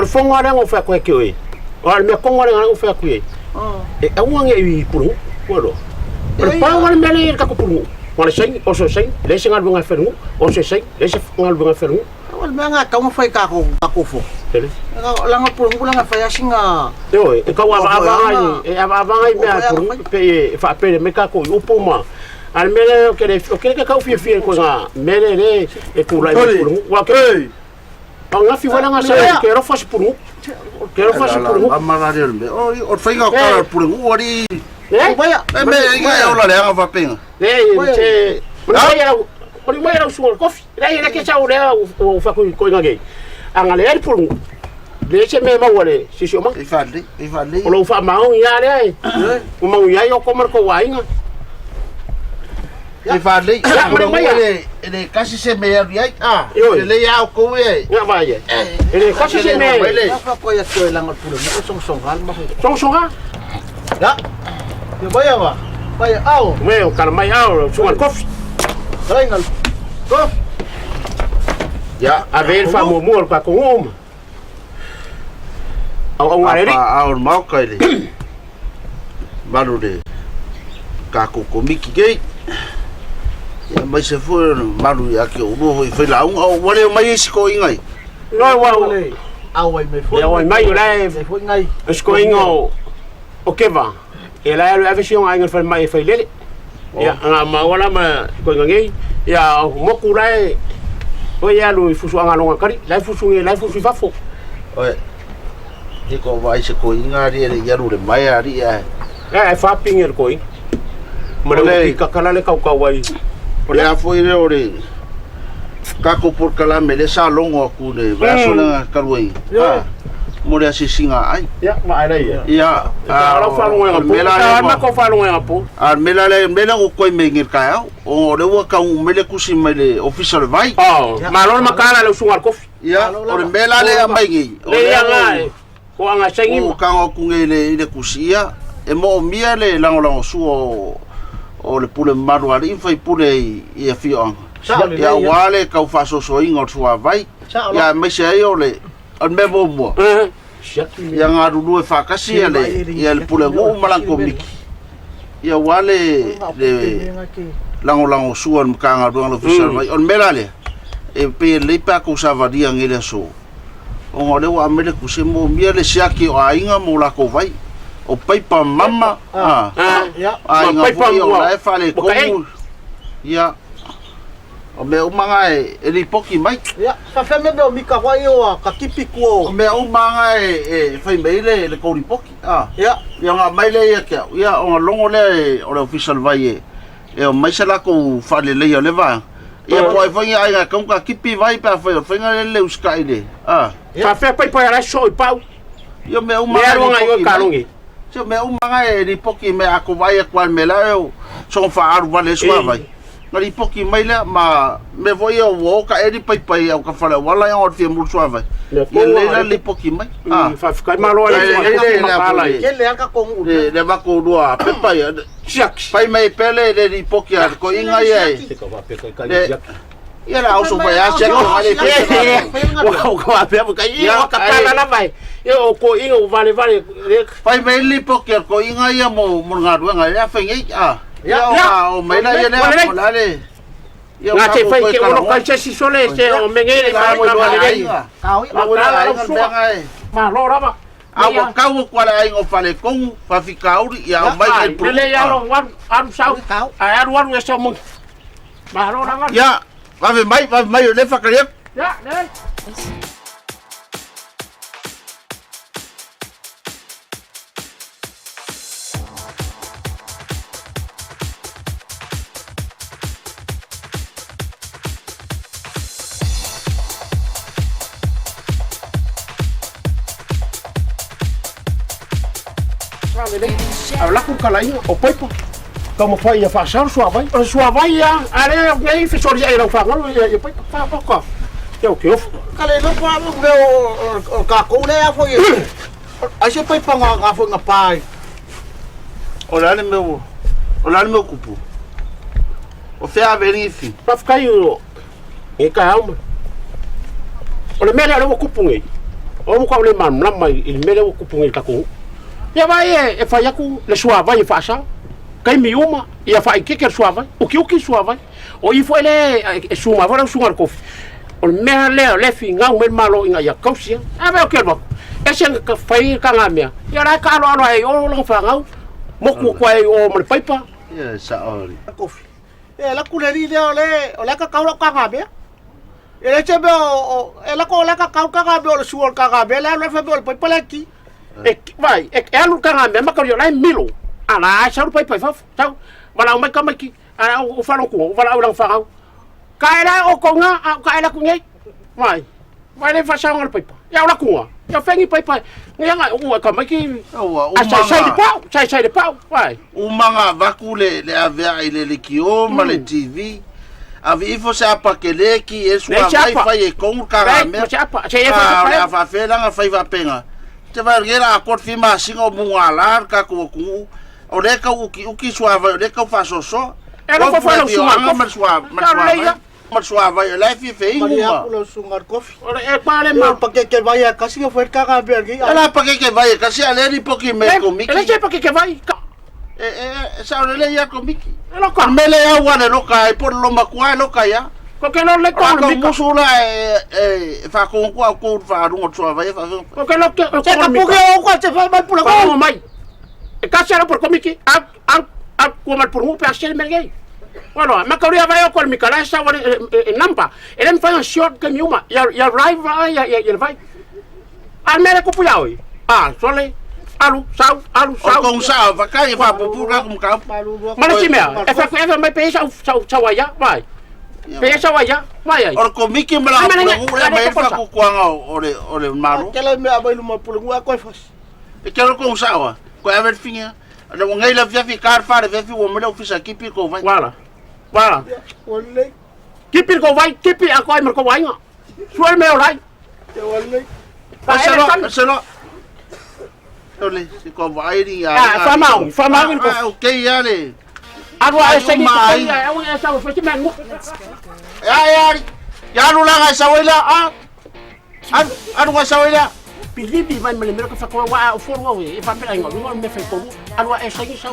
le fono lea na ou fai atu ai ke oe. O le mea tonu lea na ou fai atu ai. E aua ne i pulu, ua loa. O le pau le mea lea i le tatou pulu. O le saini, o se saini, leai se galuega e fai i le nuu, o se saini, leai se galuega e fai i le nuu. O le mea na tatau ona fai i tatou fono. Tele. Leaga o pulu leaga e fai lava sina... Ioe, e tau avaava nai, e avaava nai mea a pulu, pe e faapele mai tatou i upu ma... A le mea lea ou te le, ou te le tau fiafia i koina mea lea lea e tulai mai pulu. Ua ke... O gafi foi langa sa ke alofa se pulu. Ke alofa se pulu. Ma la le me. O o faiga o kala pulu o ari. Eh? E me i o la le anga fapenga. Le te mai au o mai au sual kofi. Le le ke sa o le o fa ku ko ngage. Anga le pulu. Le se me maua le sisi o ma. I fa le, i fa le. O lo fa maung ia le. O maung ia o ko mar ko wainga. E faalelei, Ia, o le mai e le, e le kasi se mea e alu i ai. Ah, Ioe. E lelei a outou e. Ia vai e. E le kasi se mea. Mai le. Ia fa ia toe langa pule mo song song al ma. Song songa. Ya. Ia vai va. Vai au. Me o kala mai au sunga kofi. Vai ngal. Ko. Ia, A ve fa mo mo ka ko ngoma. Au au ngare ri. A o le maoka i le malu le kākou komiki nei. Ia mai se foi o le malu ia ke o lua foi fai lauga o ua le o mai isi koiga i. No wa o. Au ai me foi. Le au ai mai o le Me foi ngai. Sko inga o o keva. E la alu ave sionga inga fai mai fai lele. Ia nga ma wala ma ko inga ngei. Ia o moku la e o ia alu i fusu anga longa kari. La fusu nge la fusu i fafo. Oe. I ko vai se koiga ari e le ia le mai ari e. E e fa pinge ko i. Ma le Ole. ki kakala le kau kau ai. O le a foi le o le kākou polokalame le sa logo aku le vaiaso lea talu ai. Ah, mo le asiasiga ai. Ia ma ai ia. Ia, A lau fa longa o le po. mea la lea A ma ko fa longa po. A le mea la lea, mea lea ua koe mai i le taeao, o lea ua tau mai le tusi mai le ofisa o le vai. Oh, ma lo makala le usunga kofi. Ia, o le mea la lea mai nei, o Le lea ia nga ua e. Ko anga sengi ua kago atu nei i le tusi, ia, e moomia le lagolagosua o o le pule mamalu a alii ma faipule i i afioaga. Sao le Ia, aua le tau faasoasoaina o le suavai. Ia, aemaise ai o le o le mea muamua. Eh. Siaki me. Ia galulue faatasi ia le ia le pulenuu ma lana komiti. Ia aua le le lagolagosua o le Matagaluega o le Ofisa o le Vai. O le mea la lea, e pei e lelei pe a tou savalia nei le aso, ona o lea ua aumai le tusi e moomia le siaki o aiga mo latou vai. O paipa mama, a, Ah. Ia. aiga Ma paipa foi o mua. la e faaletonu. Ua kaei. Ia, o mea uma na e, e lipoti mai. Ia, fa fa me o mika vai o ka kipi ku O o. mea uma na e, e fai mai le, le kou lipoti. A. Ia. Ia ona aumai lea ia te au, ia ona logo lea e, o le ofisa o le vai e, e omai se latou faaleleia o le vaega. Ia po o ai foi ni aiga e tatau ona kipi vai pe afai o le faiga lea e le usitai i le, a. Fa fe pai pai ala so i pau. Ia o mea uma Le na e alu anga i lipoti mai. kalongi. Se o mea uma na e lipoti mai a kou vaai atu lava i le mea la e o soona faaalu vale ai suavai. Na lipoti mai lea ma mea foi ia ua o taeli paipai au ka faleauala ia ona o le fia mulu suavai. Le Ia lelei la le lipoti mai. A. Fa kai malo Ai, ala ai, ai, so ai, kala. ai. Kele aka ko ngu. Le le avatu lua pepa ia. Siaki. Fai mai pea le le lipoti a le koiga ia e. Te ka wa pe kai kai Le siaki. ia le auso fai a siaki o le Wa o ka pe kai Ia, o ka kala la vai. E o ko inga o vale vale. Fai mai le lipoti a le koiga ia mo mo le galuega lea fai nei. A. Ia o Ia. o mai la ia lea Ia. o la le. Ia o Nga te tatou fai toe ke ono talanoa. kai se si sole se o menge le La ma mo ma le le. aiga. Kau ia. La mo le Makala aiga lau le sua. mea na e. Ma lo lava. A ua kau atu a le aiga o Faletonu, Fafikauli, ia o mai Ai, le pulu. le ia lo alu alu sau. Kau. Ai alu alu e sau mo. Ma lo lava. Ia, vave mai, vave mai o lea e faatali atu. Ya, le. A la ku kala inga o paipa. Ka mo fai ia whaasaro suavai. O le suavai ia, a le nei fesori ai lau whangalo ia ia paipa wha wha ka. Ia o ke ofu. Ka le no pa mo ve o o ka ko le a foi. Ai se pai pa nga nga foi nga pai. O le a le mea ua, o le a le mea ua kupu. O fea ave ai le gifi. Pawhakai o e ka hauma. O le mea lea o le ua kupu nei. O mo ka le malamalama i le mea lea ua tupu nei i le tatou nuu. Ia vaai e, e fai atu le suavai e faasao. Taimi uma, ia faaitiitia le suavai, utiuti le suavai. O i foi le e suma foi lau susuga i le tofi. O le mea lea o lea e finau mai le Malo ina ia tausi ai. A vaai ou te alu atu, ese na fai le tagamea, ia o la e taaloalo ai i o lana fanau, motu atu ai i o ma le paipa. Ia e sao alii. Kofi. E alu atu le alii lea o le o le kakau lau tagamea. E le se mea o e alu atu o le kakau tagamea o le sua o le tagamea le alu ai fai mea o le paipa le ki. E vai, e alu le tagamea ma tau o la e milo. A la e sau le paipa i fafo. Sau, valaau mai tamaiti, a o faalogo o valaau i lana fanau. Ka e la o kou na, a o ka e atu nei. Vai. Vai le faasaoga le paipa. Ia o laku nga. Ia fengi paipa. Ia nga ua tamaiti. Ua A sai sai le pau, sai sai le pau. Vai. Umaga avaku le le avea'i i le lekiō ma le TV. Ave ifo se apa kele ki e sua se vai apa. fai e kongu ka Vai, mea. ma se apa. Se e Ah, o le fai a faafeelaga fai faapega. Te vai le la ko fi masinga o munga la ka ku ku. O le ka uki uki sua vai o le ka faasoasoa. E lofo foi lau susuga i le Ma le sua ma le Ka sua lelei vai. ia. Ma le sua vai o le fi fe Mari ingu ma. aku lau susuga i le kofi. O le e pa le E ma. pakeke vai a kasi ka fai tagamea nei. E la pa ke ke vai kasi a le ripoki me E komiki. le se pa ke ke vai. Ka. E e sa o le ia komiki. E lo ka. Mele au wa le loka e po lo makua e loka ia. Ko ke lo le ko Ko le mika. musu la e e whakongu au kou whaarungo tua vai e whawhenga. Ko ke lo ke Se ko ka le puke mika. o kwa te fai mai pula Ko ko. mai. E ka se por komiki. A a a ko mal por mu pe a se me Bueno, ma ka ria vai o ko le mika la sa wa e nampa. E le fai un short ke mi uma. Ya ya drive ya ya ya vai. A me le kupu ya oi. A sole alu sau alu O sau. kou sa whakai e whapupu ka kum kau. Mana si mea, e fa e fa mai pe sau sau sau ai ya, vai. Pe sau ai ya, vai ai. O ko miki mala Ai, pula mana, ngu le mana, mai mana, whakukuanga o le o le maro. Ke le mea mai luma pula ngua koe fasi. E ke ro kou sa wa. Ko ave finga. Le ngai la fiafi kar whare fiafi o mele ofisa kipi ko vai. Wala. Wala. O le, Kipi ko vai, kipi a ko ai mar ko vai nga. Suel me orai. te o le. Ka Se ele lo tan. se lo. Ole, se ko vai ri a. Ah, whamau, whamau i ko- O kei ia le. Arua e Ai, sengi o ko mai. kai au e sa fo si men. Ya ya. Ya lu la ngai sa la a. Alu alu ngai sa la. Pilipi mai mele mele ka fa ko wa o fo wa e fa pela ingo lunga me fe ko arua e sengi sa.